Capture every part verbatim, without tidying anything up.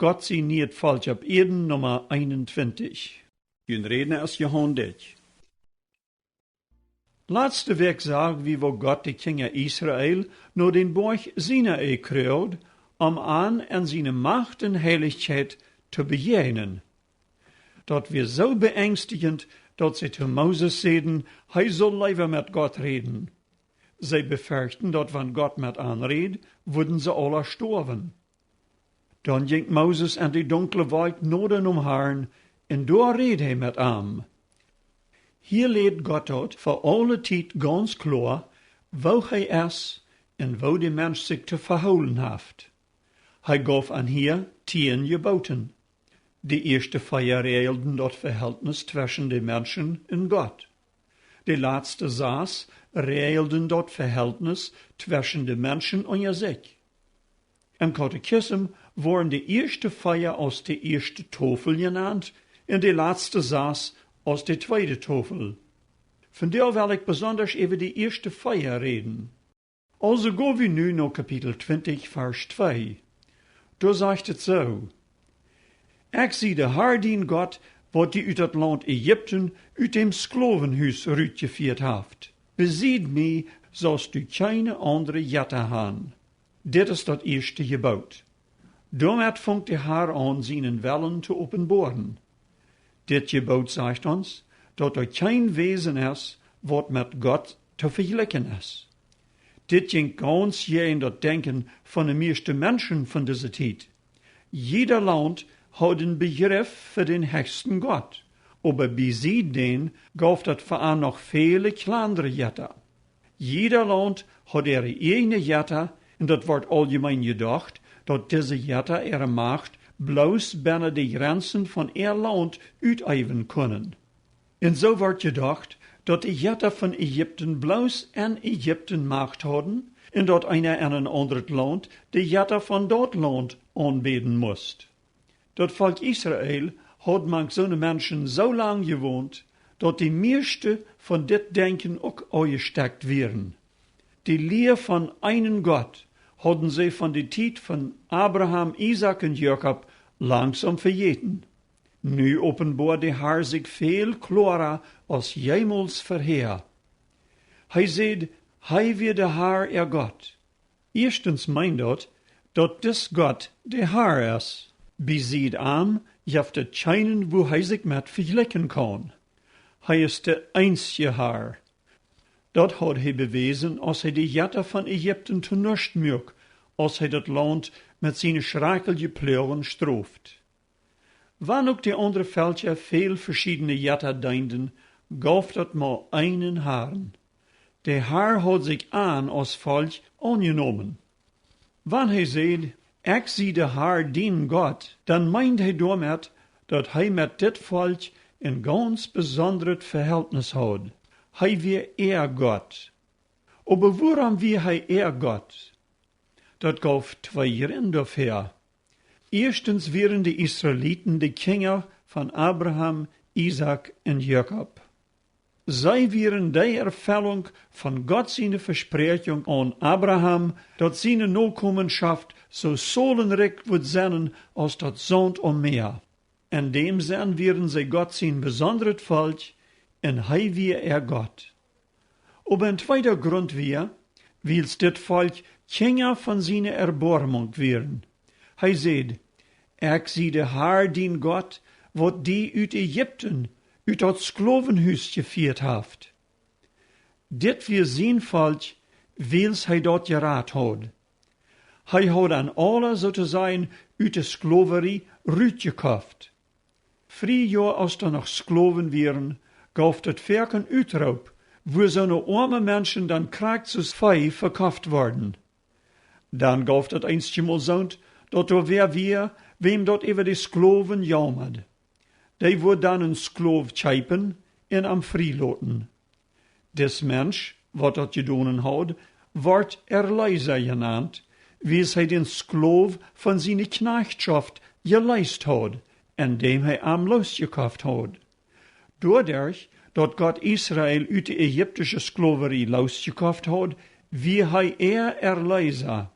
Gott sien nieet Volkj opp Ieed, Numma eenuntwintich. Jun Rädna es Johan Dyck. Latste Wäakj sag wie, woo Gott de Kjinja Israel no dän Boajch Sinai kjrieech, om an en siene Macht un Heilichkjeit to bejäajnen. Daut wia soo beengstijent, daut see to Moses säden, hee sull leewa met Gott räden. See beferchten, daut wan Gott met an räd, wudden see aula stoawen. Dan jinkj Moses en de dunkle Wolkj noda nom Harn, un doa räd hee met am. Hia läd Gott daut fa aule Tiet gaunz kloa, woo hee es un woo de Mensch sikj to vehoolen haft. Hee gauf an hia tieen Jebooten. De ieeschte vea räajelden daut Vehältnis tweschen de Menschen un Gott. De latste sas räajelden daut Vehältnis tweschen de Menschen unja sikj. Em Katechism woaren de ieeschte vea aus de ieeschte Tofel jenant un de latste sas aus de tweede Tofel. Vondoag well ekj besondasch äwa de ieeschte vea räden. Aulsoo go wie nu no Kapitel twintich, Varsch twee. Doa sajcht et soo: Ekj sie de Har, dien Gott, waut die ut daut Launt Ägipten, ut däm Sklowenhus rutjefieet haft. Besied mie sast du kjeene aundre Jetta han. Dit es daut ieeschte Jeboot. Doamet funk de Har aun, sienen Wellen to openboaren. Dit Jeboot sajcht ons, daut doa kjeen Wäsen es, waut met Gott to vejlikjen es. Dit jinkj gaunz jäajen daut Denkjen von de mieeschte Menschen von dise Tiet. Jieda Launt haud een Bejrif fa dän hechsten Gott, oba besied dän gauf daut fa an noch väle kjlandre Jetta. Jieda Launt haud äare ieejne Jetta, un daut wort auljemeen jedocht, daut dise Jetta äare Macht bloos bennen de Jrenzen von äa Launt uteewen kunnen. Un soo wort jedocht, daut de Jetta von Ägipten bloos en Ägipten Macht hauden, un daut eena en een aundret Launt de Jetta von daut Launt aunbäden must. Daut Volkj Israel haud mank soone Menschen soo lang jewont, daut de mieeschte von dit Denkjen uk aunjestekjt wieren. De Lia von eenen Gott hauden see von de Tiet von Abraham, Isaak un Jakob langsom vejäten. Nu openboad de Har sikj väl kloara aus jemols verhäa. Hee säd, hee wia de Har äa Gott. Ieeschtens meent daut, daut dis Gott de Har es. Besied am jeft et kjeenen, wua hee sikj met vejlikjen kaun. Hee es de eensje Har. Daut haud hee bewäsen, aus hee de Jetta von Ägipten to nuscht muak, aus hee daut Launt met siene schrakjelje Ploagen stroft. Wan uk de aundre Velkja väl veschiedne Jetta deenden, gauf daut mau eenen Harn. De Har haud sikj an aus Volkj aunjenomen. Wan hee säd, ekj sie de Har, dien Gott, dan meend hee doamet, daut hee met dit Volkj een gaunz besondret Vehältnis haud. Hee wia äa Gott. Oba wuarom wia hee äa Gott? Daut gauf twee Jrind doafäa. Ieeschtens wieren de Israeliten de Kjinja von Abraham, Isaak un Jakob. See wieren de Erfellunk von Gott siene Vespräakjunk aun Abraham, daut siene Nokomenschoft soo solenrikj wudd sennen aus daut Saunt aum Mäa. En däm Senn wieren see Gott sien besondret Volkj, un hee wia äa Gott. Oba een tweeda Grunt wia, wiels dit Volkj Kjinja von siene Erboarmunk wieren. Hee säd, ekj sie de Har, dien Gott, waut die ut Ägipten, ut daut Sklowenhus jefieet haft. Dit wia sien Volkj, wiels hee daut jerat haud. Hee haud an aula, soo to sajen, ut de Sklowerie rutjekoft. Friejoa, aus doa noch Sklowen wieren, gauf daut foaken Utroop, wua soone oame Menschen dan krakjt soo aus Vee vekoft worden. Dan gauf daut eenjemol soont, daut doa wäa wia, wäm daut äwa de Sklowen jaumad. Dee wudd dan een Sklow kjeepen un am frie loten. Dis Mensch, waut daut jedonen haud, wort Erleesa jenant, wiels hee dän Sklow von siene Kjnajchtschoft jeleest haud, en däm hee am loosjekoft haud. Doaderch, daut Gott Israel ut de ägiptische Sklowerie loosjekoft haud, wia hee äa Erleesa.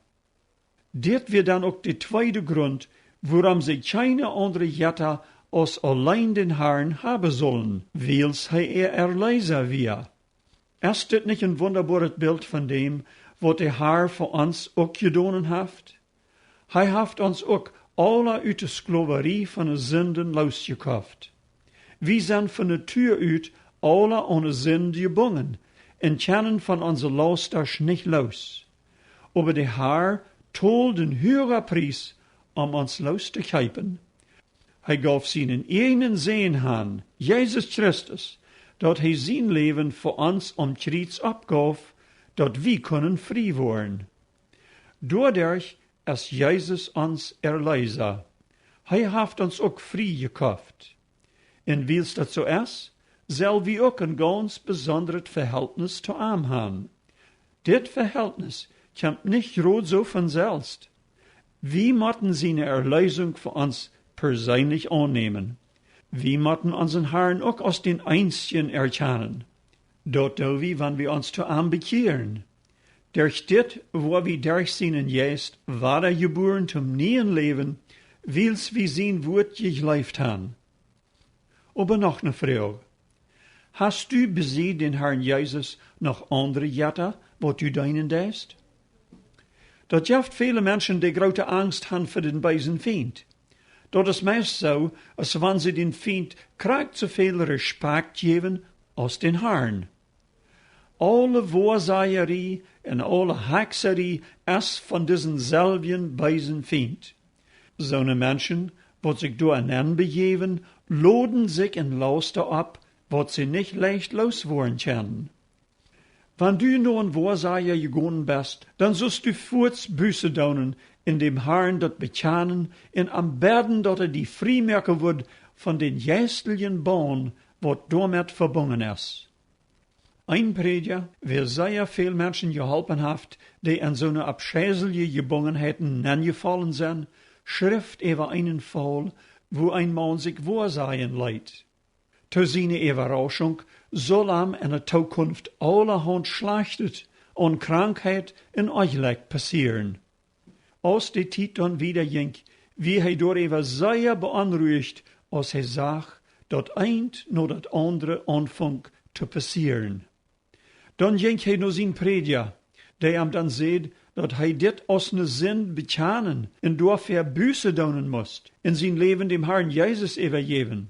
Dit wia dan uk de tweede Grunt, wuarom see kjeene aundre Jetta aus auleen dän Harn haben sullen, wiels hee äa Erleesa wia. Es dit nich een wundaboaret Bilt von däm, waut de Har fa ons uk jedonen haft? Hee haft ons uk aula ut de Sklowarie von de Sinden loosjekoft. Wie sent von Natua ut aula aun de Sind jebungen un kjennen von onse Laustasch nich loos. Oba de Har told een huaga Pries, om ons loos to kjeepen. Hee gauf sienen eejnen Sän han, Jesus Christus, daut hee sien Läwen fa ons aum Kjriets oppgauf, daut wie kunnen frie woaren. Doaderch es Jesus ons Erleesa. Hee haft ons uk frie jekoft. Un wiels daut soo es, sell wie uk een gaunz besondret Veheltnis to am han. Dit Veheltnis kjemt nich jrod soo von selfst. Wie motten siene Erleesunk fa ons perseenlich aunnämen. Wie motten onsen Harn uk aus dän eensjen erkjanen. Daut doo wie, wan wie ons to am bekjieren. Derch dit woa wie derch sienen Jeist wadajebuaren toom nieen Läwen, wiels wie sien Wuat jejleeft han. Oba noch ne Froag. Hast du besied dän Harn Jesus noch aundre Jetta, waut du deenen deist? Daut jeft väle Menschen, dee groote Angst han fa dän beesen Fient. Daut es meist soo, aus wan see dän Fient krakjt soo väl Respakjt jäwen aus dän Harn. Aule Woasajarie un aule Hakjsarie es von disen selwjen beesen Fient. Soone Menschen, waut sikj doa nenn bejäwen, loden sikj een Lausta opp, waut see nich leicht loos woaren kjennen. Wan du no een Woasaja jegonen best, dan sust du fuaz Buße doonen un däm Harn daut bekjanen un am bäden, daut hee die frie moaken wudd von dän jeisteljen Baun, waut doamet vebungen es. Een Prädja, wäa sea väl Menschen jeholpen haft, dee en soone aufscheiliche Jebungenheiten nenjefollen sent, schrift äwa eenen Faul, wua een Maun sikj woasajen leet. To siene Äwarauschunk sull am en de Tookunft aulahaunt Schlajchtet aun Krankheit un Onjlekj passieren. Aus de Tiet dan wieda jinkj, wia hee doaräwa sea beonruicht, aus hee sach, daut eent no daut aundre aunfunk to passieren. Dan jinkj hee no sien Prädja, dee am dan säd, daut hee dit aus ne Sind bekjanen un doafäa Buße doonen must un sien Läwen däm Harn Jesus äwajäwen.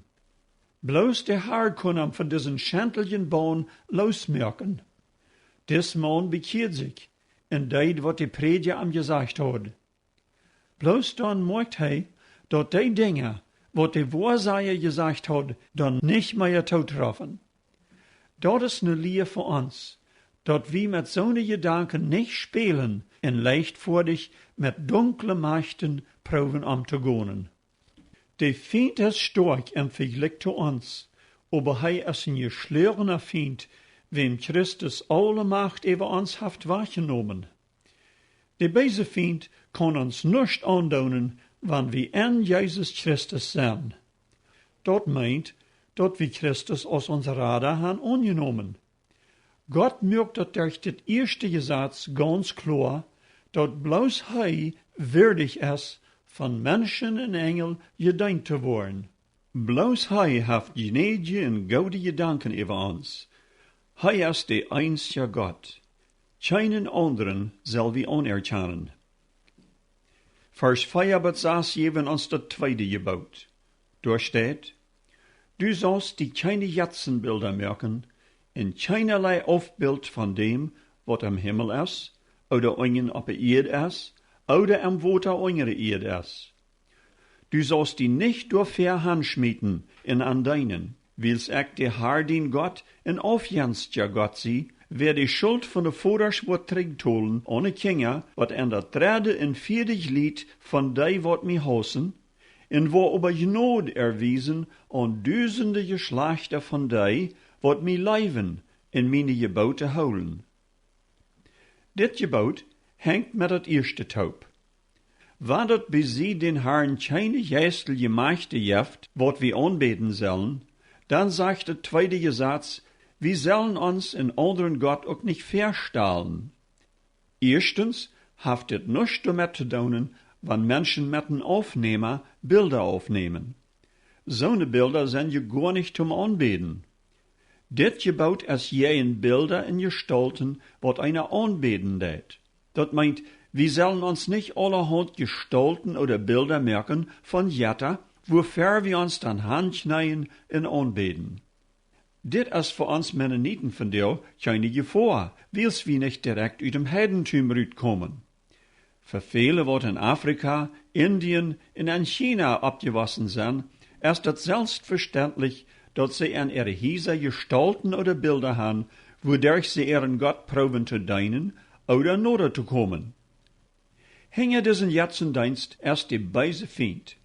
Bloos de Har kunn am von disen schendlichen Baun loosmoaken. Dis Maun bekjieed sikj un deed, waut de Prädja am jesajcht haud. Bloos dan moakjt hee, daut dee Dinja, waut de Woasaja jesajcht haud, dan nich mea tootroffen. Daut es ne Lia fa ons, daut wie met soone Jedanken nich spälen un leichtfoadich met dunkle Machten proowen omtogonen. De Fient es stoakj em Vejlikj to ons, oba hee es een jeschlojena Fient, wäm Christus aule Macht äwa ons haft wajchjenomen. De beese Fient kaun ons nuscht aundoonen, wan wie en Jesus Christus sent. Daut meent, daut wie Christus aus onsen Rada han aunjenomen. Gott moakt daut derch dit ieeschte Jesaz gaunz kloa, daut bloos hee wirdich es, von Menschen un Enjel jedeent to woaren. Bloos hee haft jnädje un goode Jedanken äwa ons. Hee es de eensja Gott. Kjeenen aundren sell wie aunerkjanen. Varsch vea bat sas jäwen ons daut tweede Jeboot. Doa steit: Du saust die kjeene Jetzenbilda moaken un kjeenalei Aufbilt von däm, waut em Himmel es, ooda unjen oppe Ieed es, ooda em Wota unjre Ieed es. Du saust die nich doafäa hanschmieten un an deenen, wiels ekj de Har, dien Gott, een aufjenstja Gott sie, wäa de Schult von de Vodasch woat trigjtolen aun de Kjinja bat en daut dredde un vieede Jlieet von dee, waut mie haussen, un woa oba Jnod erwiesen aun dusende Jeschlajchta von dee, waut mie leewen un miene Jeboote hoolen. Dit Jeboot henjt met daut ieeschte toop. Wan daut bie sie dän Harn kjeene jeistelje Majchte jeft, waut wie aunbäden sellen, dan sajcht daut tweede Jesaz, wie sellen ons een aundren Gott uk nich väastalen. Ieeschtens haft dit nuscht doamet to doonen, wan Menschen met een Aufnäma Bilda aufnämen. Soone Bilda sent je goa nich toom aunbäden. Dit Jeboot es jäajen Bilda un Jestalten, waut eena aunbäden deit. Daut meent, wie sellen ons nich aulahaunt Jestalten ooda Bilda moaken von Jetta, wuafäa wie ons dan hankjneeen un aunbäden. Dit es fa ons Mennoniten vondoag kjeene Jefoa, wiels wie nich direkt ut dem Heidentum rutkomen. Fa väle, waut en Afrika, Indien un en China oppjewossen sent, es daut selfstvestentlich, daut see en äare Hiesa Jestalten ooda Bilda han, wuaderch see äaren Gott proowen to deenen ooda noda to komen. Hinja disen Jetzendeenst es de beese Fient.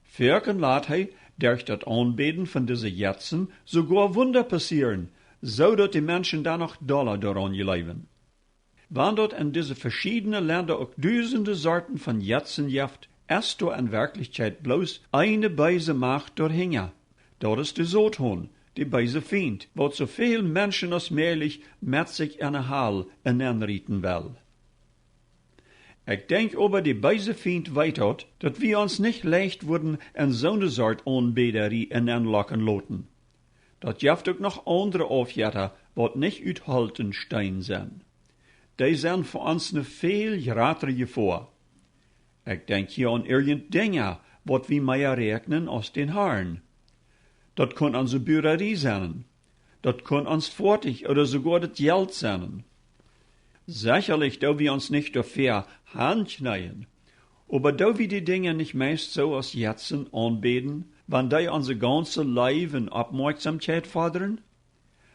Foaken lat hee derch daut Aunbäden von dise Jetzen soogoa Wunda passieren, soo daut de Menschen dan noch dolla doaraun jleewen. Wan daut en dise veschiedne Lenda uk dusende Sorten von Jetzen jeft, es doa en Werkjlichkjeit bloos eene beese Macht doahinja. Daut es de Soton, de beese Fient, waut soo väl Menschen aus mäajlich met sikj en de Hal enenrieten well. Ekj denkj oba, de beese Fient weet daut, daut wie ons nich leicht wudden en soone Sort Aunbädarie enenlocken loten. Daut jeft uk noch aundre Aufjetta, waut nich ut Holt un Steen sent. Dee sent fa ons ne väl jratre Jefoa. Ekj denkj hia aun irjent Dinja, waut wie mea räakjnen aus dän Harn. Daut kunn onse Buarie sennen. Daut kunn ons Foatich ooda soogoa daut Jelt sennen. Sechalich doo wie ons nich doafäa hankjneeen, oba doo wie de Dinja nich meist soo aus Jetzen aunbäden, wan dee onse gaunze Leew un Oppmoakjsomkjeit fodren?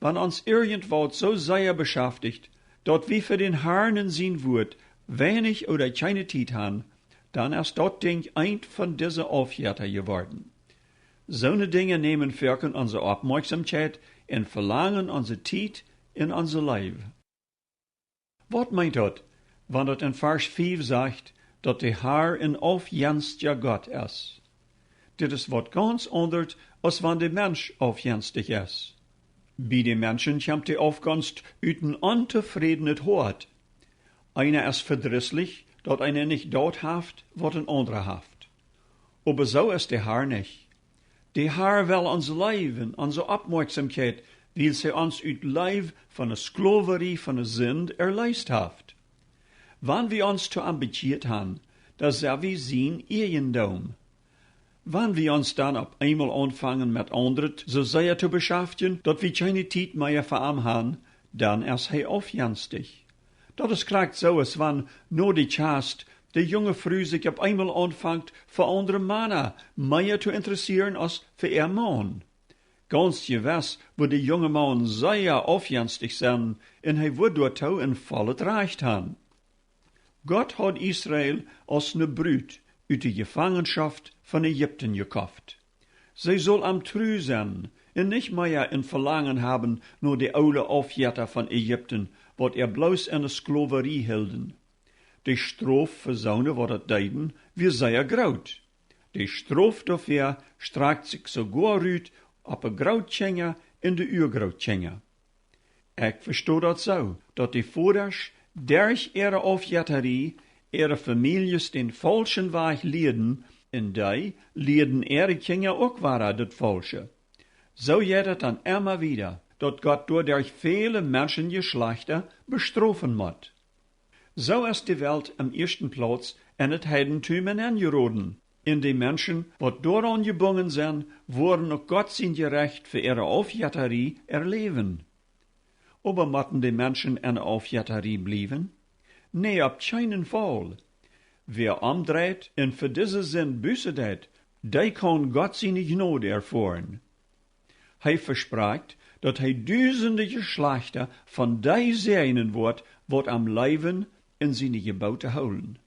Wan ons irjentwaut soo sea beschaftijcht, daut wie fa dän Harn un sien Wuat weinich ooda kjeene Tiet han, dan es daut Dinkj eent von dise Aufjetta jeworden. Soone Dinja nämen foaken onse Oppmoakjsomkjeit un velangen onse Tiet un onse Leew. Waut meent daut, wan daut en Varsch fief sajcht, daut de Har en aufjenstja Gott es? Dit es waut gaunz aundret, aus wan de Mensch aufjenstich es. Bie de Menschen kjemt de Aufgonst ut en ontofrädenet Hoat. Eena es vedrisslich, daut eena nich daut haft, waut en aundra haft. Oba soo es de Har nich. De Har well ons Leew un onse Oppmoakjsomkjeit, wiels hee ons ut Leew von de Sklowarie von de Sind erleest haft. Wan wie ons to am bekjieet han, dan sent wie sien Ieejendom. Wan wie ons dan opp eemol aunfangen met aundret soo sea to beschaftjen, daut wie kjeene Tiet mea fa am han, dan es hee aufjenstich. Daut es krakjt soo aus wan no de Kjast de junge Fru sikj opp eemol aunfangt fa aundre Mana mea to interessieren aus fa äa Maun. Gaunz jewess wudd de junge Maun sea aufjenstich sennen, un hee wudd doatoo en vollet Rajcht han. Gott haud Israel aus ne Brut ut de Jefangenschoft von Ägipten jekoft. See sull am tru sennen un nich mea en Velangen haben no de oole Aufjetta von Ägipten, waut äa bloos en de Sklowarie hilden. De Strof fa soone, waut daut deeden, wia sea groot. De Strof doafäa strakjt sikj soogoa rut opp de Grootkjinja un de Uagrootkjinja. Ekj vesto daut soo, daut de Vodasch derch äare Aufjettarie äare Famieljes dän faulschen Wajch lieeden, un dee lieeden äare Kjinja uk wada daut Faulsche. Soo jeit daut dan emma wieda, daut Gott doaderch väle Menschenjeschlajchta bestrofen mott. Soo es de Welt em ieeschten Plauz en daut Heidentum enenjeroden, un de Menschen, waut doaraun jebungen sent, woaren uk Gott sien Jerecht fa äare Aufjettarie erläwen. Oba motten de Menschen en de Aufjettarie bliewen? Nä, opp kjeenen Faul. Wäa omdreit un fa dise Sind Buße deit, dee kaun Gott siene Jnod erfoaren. Hee vesprakjt, daut hee dusende Jeschlajchta von dee säajnen woat, waut am leewen un siene Jeboote hoolen.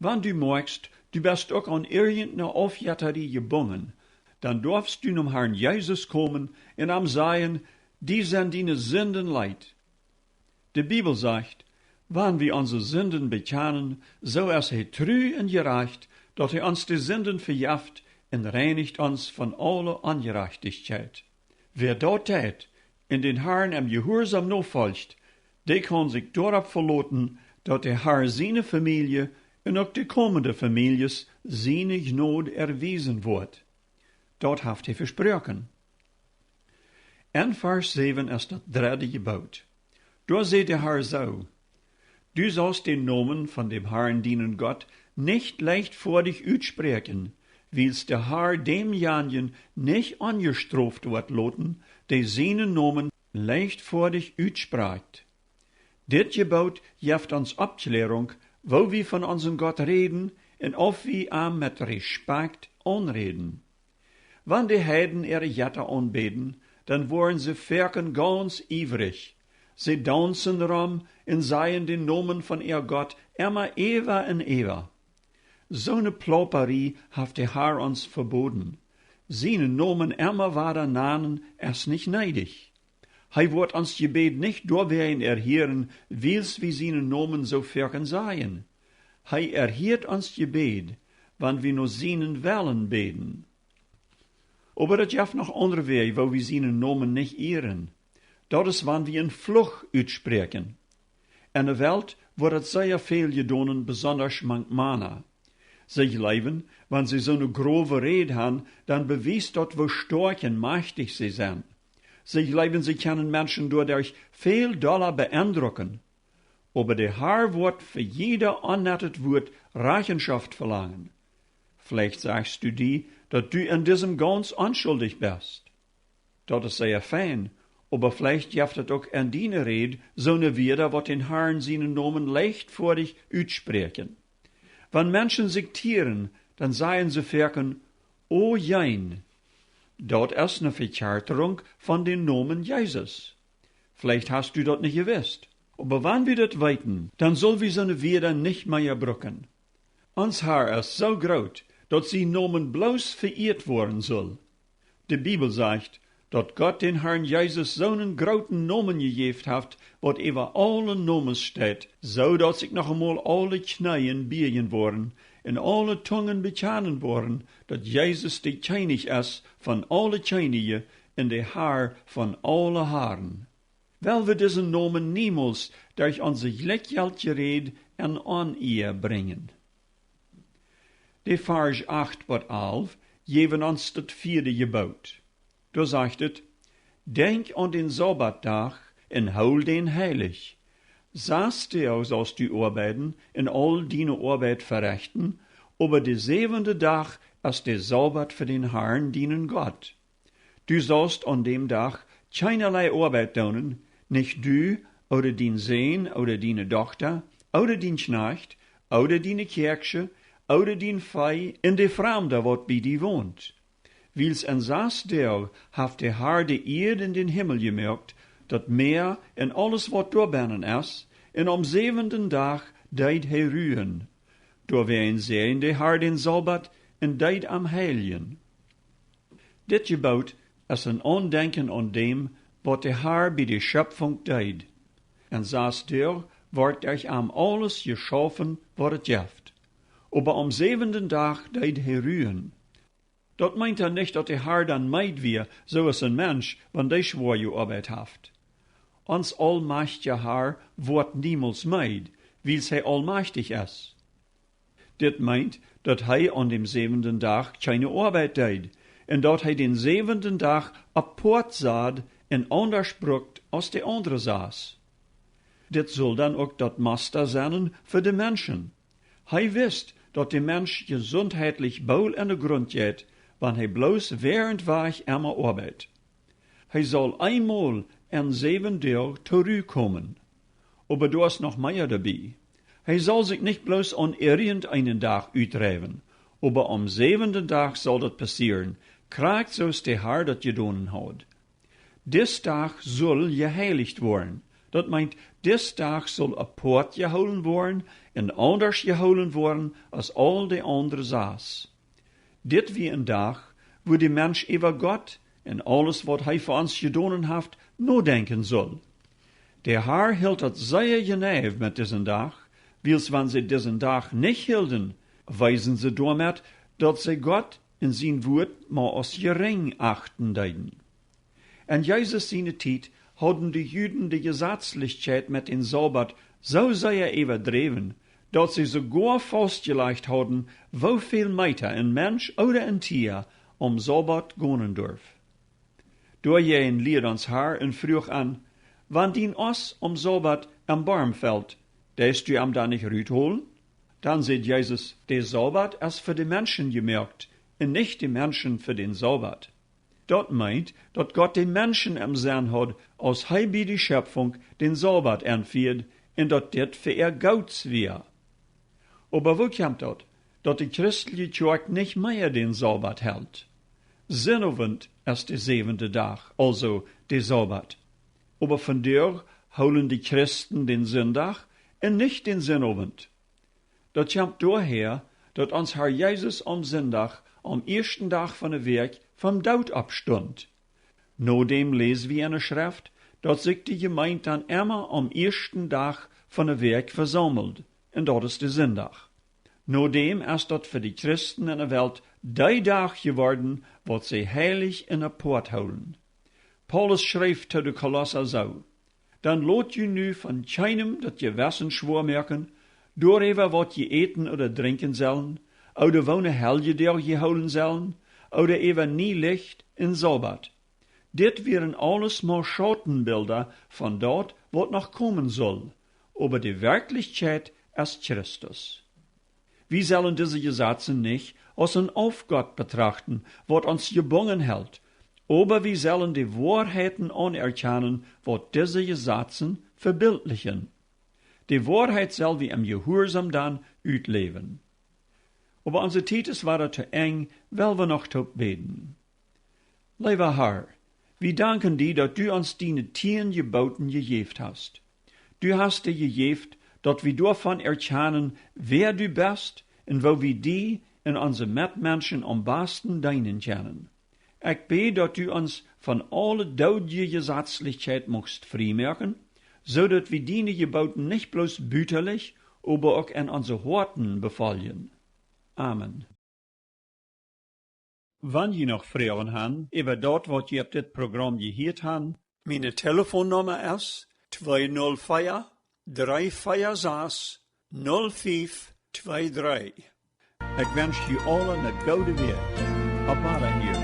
Wan du moakjst, du best uk aun irjentne Aufjettarie jebungen, dan doafst du nom Harn Jesus komen un am sajen: Die sent diene Sinden leet. De Bibel sajcht: Wan wie onse Sinden bekjanen, soo es hee tru un jerajcht, daut hee ons de Sinden vejeft un reinicht ons von aule Onjerajchtichkjeit. Wäa daut deit un dän Harn em Jehuarsaum nofolcht, dee kaun sikj doaropp veloten, daut de Har siene Famielje un uk de komende Famieljes siene Jnod erwiesen woat. Daut haft hee vesproaken. En Varsch säwen es daut dredde Jeboot. Doa sajcht de Har soo: Du saust dän Nomen von däm Harn, dienen Gott, nich leichtfoadich utspräakjen, wiels de Har dämjanjen nich onjestroft woat loten, dee sienen Nomen leichtfoadich utsprakjt. Dit Jeboot jeft ons Oppkjläarunk, woo wie von onsen Gott räden un auf wie am met Respakjt aunräden. Wan de Heiden äare Jetta aunbäden, dan woaren see foaken gaunz iewrich. See daunzen rom un sajen dän Nomen von äa Gott emma äwa un äwa. Soone Plauparie haft de Har ons veboden. Sienen Nomen emma wada nanen es nich needich. Hee woat ons Jebäd nich doawäajen erhieren, wiels wie sienen Nomen soo foaken sajen. Hee erhieet ons Jebäd, wan wie no sienen Wellen bäden. Oba daut jeft noch aundre Wäaj, woo wie sienen Nomen nich ieren. Daut es, wan wie een Fluch utspräakjen. En de Welt woat daut sea väl jedonen, besondasch mank Mana. See jleewen, wan see soone growe Räd han, dan bewiest daut, woo stoakj un majchtich see sent. See jleewen, see kjennen Menschen doaderch väl dolla be'endrucken. Oba de Har woat fa jieda onnettet Wuat Rechenschoft velangen. Veleicht sajchst du die, daut du en disem gaunz onschuldich best. Daut es sea fein, oba veleicht jeft daut uk en diene Räd soone Wieed, waut dän Harn sienen Nomen leichtfoadich utspräakjen. Wan Menschen sikj tieren, dan sajen see foaken: O jeen. Daut es ne Vekjarterunk von dän Nomen Jesus. Veleicht hast du daut nich jewist. Oba wan wie daut weeten, dan sull wie soone Wieed nich mea brucken. Ons Har es soo groot, daut sien Nomen bloos ve'ieet woaren sull. De Bibel sajcht, daut Gott dän Harn Jesus soonen grooten Nomen jejäft haft, waut äwa aule Nomes steit, soo daut sikj noch emol aule Kjneeen bieejen woaren un aule Tungen bekjanen woaren, daut Jesus de Kjennich es von aule Kjennichs un de Har von aule Harn. Well wie disen Nomen niemols derch onse jlikjjeltje Räd en Onea brinjen. De Varsch acht bat alf jäwen ons daut vieede Jeboot. Doa sajcht et: Denkj aun dän Sabatdach un hool dän heilich. Sass Doag saust du oabeiden un aul diene Oabeit verechten, oba de säwende Dach es de Sabat fa dän Harn, dienen Gott. Du saust aun däm Dach kjeenalei Oabeit doonen, nich du, ooda dien Sän, ooda diene Dochta, ooda dien Kjnajcht, ooda diene Kjäakjsche, ooda dien Fee, un de Framda, waut bie die wont. Wiels en sass Doag haft de Har de Ieed un dän Himmel jemoakt, daut Mäa un aules, waut doabennen es, un aum säwenden Dach deed hee ruen. Doawäajen säajend de Har dän Sabat un deed am heiljen. Dit Jeboot es een Aundenkjen aun däm, waut de Har bie de Schepfunk deed. En sass Doag wort derch am aules jeschaufen, waut et jeft. Oba aum säwenden Dach deed hee ruen. Daut meent dan nich, daut de Har dan meed wia, soo aus een Mensch, wan dee schwoa jeoabeit haft. Ons aulmajchtja Har woat niemols meed, wiels hee aulmajchtich es. Dit meent, daut hee aun däm säwenden Dach kjeene Oabeit deed, un daut hee dän säwenden Dach apoat sad un aundasch brukt aus de aundre sass. Dit sull dan uk daut Musta sennen fa de Menschen. Hee wist, daut de Mensch jesundheitlich boolt en de Grunt jeit, wan hee bloos wäarent Wajch emma oabeit. Hee saul eenmol en säwen Doag to Ru komen. Oba doa es noch mea doabie. Hee saul sikj nich bloos aun irjent eenen Dach utdreiwen, oba aum säwenden Dach saul daut passieren, krakjt soo aus de Har daut jedonen haud. Dis Dach sull jeheilicht woaren. Daut meent, dis Dach sull apoat jehoolen woaren un aundasch jehoolen woaren aus aul de aundre sass. Dit wia een Dach, wua de Mensch äwa Gott un aules, waut hee fa ons jedonen haft, nodenkjen sull. De Har hilt daut sea jeneiw met disen Dach, wiels wan see disen Dach nich hilden, weesen see doamet, daut see Gott un sien Wuat mau aus jerinj achten deeden. En Jesus siene Tiet hauden de Juden de Jesazlichkjeit met dän Sabat soo sea äwadräwen, daut see soogoa faustjelajcht hauden, woo väl Meeta een Mensch ooda een Tia aum Sabat gonen durf. Doajäajen lieed ons Har un fruach an: Wan dien Oss aum Sabat em Borm felt, deist du am dan nich rutholen? Dan säd Jesus: De Sabat es fa de Menschen jemoakt un nich de Menschen fa dän Sabat. Daut meent, daut Gott de Menschen em Senn haud, aus hee bie de Schepfunk dän Sabat enfieed, un daut dit fa äa Goots wia. Oba woo kjemt daut, daut de christelje Kjoakj nich mea dän Sabat helt? Sinnowent es de säwende Dach, aulsoo de Sabat. Oba vondoag hoolen de Christen dän Sinndach un nich dän Sinnowent. Daut kjemt doahäa, daut ons Har Jesus aum Sinndach, aum ieeschten Dach von de Wäakj, vom Doot oppstunt. Nodäm läs wie enne Schreft, daut sikj de Jemeent dan emma aum ieeschten Dach von de Wäakj vesaumelt, un daut es de Sinndach. Nodäm es daut fa de Christen en de Welt dee Dach jeworden, waut see heilich un apoat hoolen. Paulus schreef to de Kolossa soo: Dan lot ju nu von kjeenem daut Jewessen schwoa moaken, doaräwa waut jie äten ooda drinkjen sellen, ooda woone Heljedoag jie hoolen sellen, ooda äwa Nielicht un Sabat. Dit wieren aules mau Schautenbilda von daut, waut noch komen sull, oba de Werkjlichkjeit es Christus. Wie sellen dise Jesazen nich aus een Aufgott betrachten, waut ons jebungen helt, oba wie sellen de Woarheiten aunerkjanen, waut dise Jesazen vebildlichen. De Woarheit sell wie em Jehuarsaum dan utläwen. Oba onse Tiet es wada to Enj, well wie noch toop bäden. Leewa Har, wie danken die, daut du ons diene tieen Jebooten jejäft hast. Du hast dee jejäft, daut wie doavon erkjanen, wäa du best un woo wie die un onse Metmenschen aum basten deenen kjennen. Ekj bäd, daut du ons von aule doodje Jesazlichkjeit muchst frie moaken, soo daut wie diene Jebooten nich bloos butalich, oba uk en onse Hoaten befoljen. Amen. Wan jie noch Froagen han äwa daut, waut jie opp dit Program jehieet han, miene Telefonnumma es twee null vea, dree vea sas, null fief twee dree. Ekj wensch ju aule ne goode Wäakj. Opp Wadahieren.